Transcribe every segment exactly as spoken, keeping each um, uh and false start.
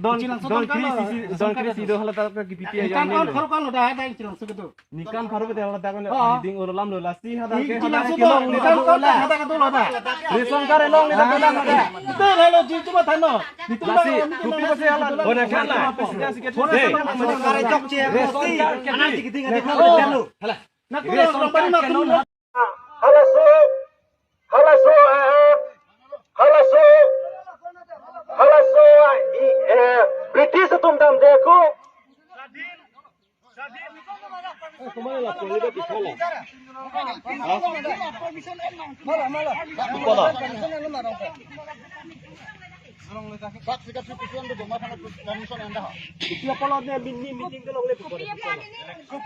don, Chilangso don don kali, kali. Kri si, don kri si do hala ta ke P P A Nikan ya kon ne. Khoro kali dah ada Chilangso kedo. Nikan khoro ke hala ta ke Oh. Ding ulo lam lo lasi hala Di ke hala Chilangso ke do, lo. Nikan kon dah ada kedo lo dah. Ration card elong ne ta ke lam lo dah. Itu lah lo jin cuma thano. Itu Lasi, lah lo kopi pasi hala. Bona kala. President si ke Bona thei. Kare jok che. Ration card ke Anak thei. Dikit dikit Oh. Hala. Nak tu Ration lo card beri ke makan non dulu. Halaso, halaso, eh, halaso, halaso, eh, British atum damde ako. Dak sikat si pisuan do doma thana permission anda ha. Ipia pala ne mini meeting ke longle tu. Kopi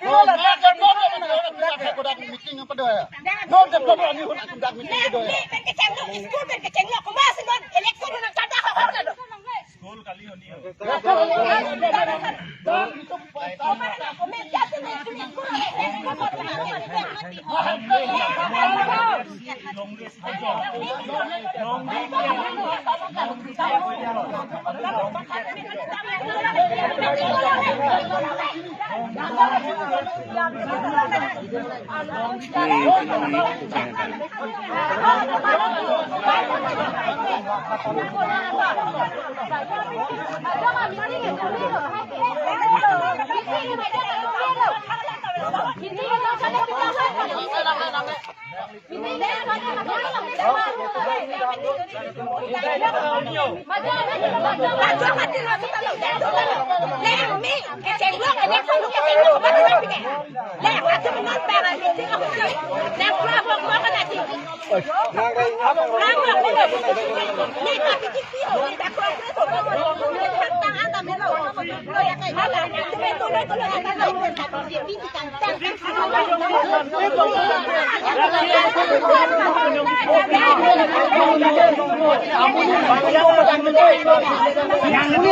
pala ne kodak meeting apa doya? No develop ani hun atum dak meeting apa doya? School kali honi. Yang ini